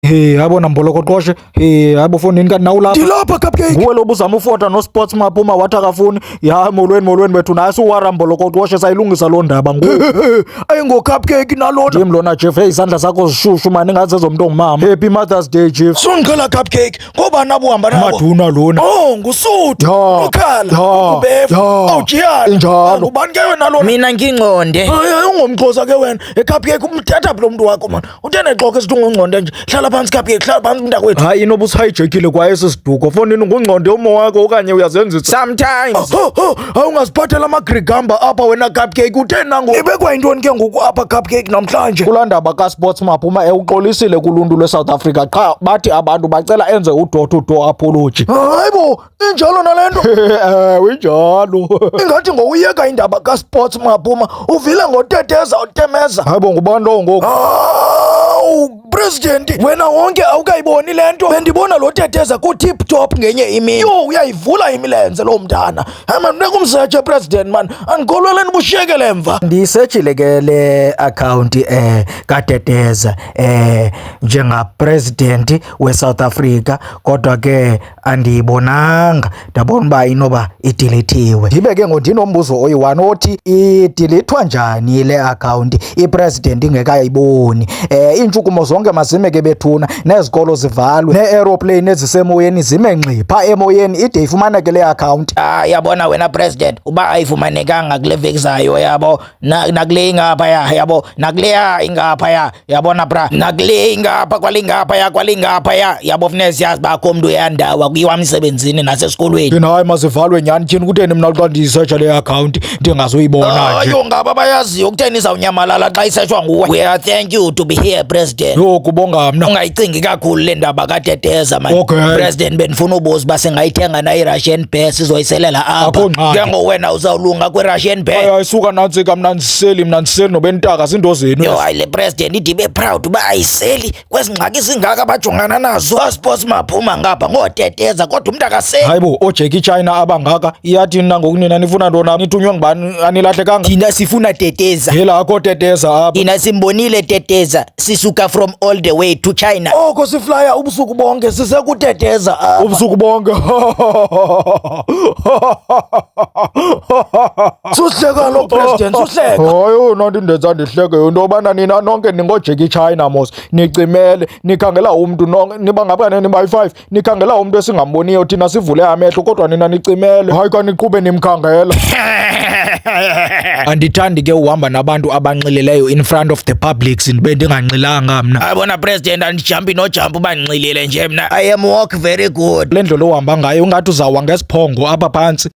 Hey, hayibo nambolokoqoshe. Hey, hayibo fondini kanti nawe ulapha. Ndilapha, Cupcake. Nguwe lo buzama ufota noSports Maphuma wathi akafuni. Ya, molweni molweni bethu, naye suwara mbolokoqoshe, sayilungisa loo ndaba ngoku. Ayingo-Cupcake nalona. Ndim lona, Jeff. Hey, izandla zakho zishushu mani, ingathi zezomntu ongumama. Happy Mother's Day, Jeff. Sundiqhela, Cupcake. Ngobani abuhamba nabo? Maduna lona. Oh, nguSuthu. Ya, Ukhala. ya, Ubefu. ya. Awujiyana. Injalo. Ngubani ke wena lona? Mina ngingconde. Hayi, hayi, ungumxhosa ke wena. ECupcake, umthetha phi lo mntu wakho mani? Utheni exoka esithi ungungconde nje? Hlala phantsi, Cupcake, hlala phantsi mntakwethu. Hayi, inoba usihayijekile kwaye esi siduko. Fondini, ngungconde umo wakho okanye uyazenzisa? Sometimes. Ho ho, awungaziphathela amagrigamba apha wena, Cupcake. Utheni nangoku? Ibekwa yintoni ke ngoku apha, Cupcake, namhlanje? Kulaa ndaba kaSports Maphuma, ewuxolisile kuluntu lweSouth Africa, qha bathi abantu bacela enze u-door to door apology. Hayi bo, injalo nale nto? Ewe, injalo. Ingathi ngowuyeka indaba kaSports Maphuma, uvile ngoTeteza uTemeza? Hayi bo, ngubani lowo ngoku? Awu President, wena wonke awukayiboni le nto. Bendibona lo Teteza ku-Tip Top ngenye imini. Yho, uyayivula imilenze loo mntana. Hayi man, funeka umsetshe, President man. Andikholweleni bushiyekele emva. Ndiyisetshile ke le account kaTeteza njenga president weSouth Africa, kodwa ke andiyibonanga, ndabona uba inoba ideletiwe. Ndibe ke ngoku ndinombuzo oyi-one othi idelethwa njani le account ipresident ingekayiboni? Iintshukumo zonke mazime ke bethuna, nezikolo zivalwe, nee-aeroplane ezisemoyeni zime ngxi phaa emoyeni ide ifumaneke le account. Ah, yabona wena President, uba ayifumanekanga kule veki zayo, yabo, nakule ingapha, yabo, nakuleya ingapha, yabona bra, nakule ingapha, kwalingapha, kwalingapha, yabo, funeka siyazi uba akho mntu uyandawo, kuyiwa emsebenzini nasesikolweni. Yini, hayi, mazivalwe nyhani. Tyhini, kutheni mna xa ndiyisetsha le account ndingazoyibona nje? Ayo, ngaba bayaziyo kutheni izawunyamalala xa isetshwa nguwe? We are thank you to be here, President. Yho, kubonga mna. Ungayicingi kakhulu le ndaba kaTeteza man. Okay. President, bendifuna ubuza uba singayithenga na i-Russian bear, sizoyiselela apha. Akho ngxaki. Ke ngowena uzawulunga kwi-Russian bear. Hayi, ayisuka nantsika, mna ndiseli, mna ndiseli nobentaka zinto zenu. Yho, hayi, le president ide ibe proud uba ayiseli kwezi ngxaki zingaka bajongana nazo. Sports Maphuma ngapha ngooTeteza, kodwa umntu akaseli. Hayi bo, ooJackie China abangaka, iyathini na ngoku? Nina nifuna ntoni apha? Nithunywe ngubani? Anilahlekanga? Thina sifuna Teteza. Yela, akho Teteza apha. Thina simbonile Teteza, sisuka from all the way to China. Oko siflya ubusuku bonke sisekuTeteza apha. Ubusuku bonke. Suhleka lo, President, suhleka. Hayi, eyona nto indenza ndihleke yinto yobana nina nonke ningooJackie China mos, nicimele nikhangela umntu nonke, niba ngabane nibayi-five, nikhangela umntu esingamboniyo. Thina sivule amehlo kodwa nina nicimele. Hayi, kaniqhube nimkhangela. Andithandi ke uhamba nabantu abanxilileyo in front of the public, ndibe ndinganxilanga mna. Ayibona President, andijampi nojampa uba ndinxilile nje mna. I am walk very good. Le ndlela ohamba ngayo ungathi uzawa ngesiphongo apha phantsi.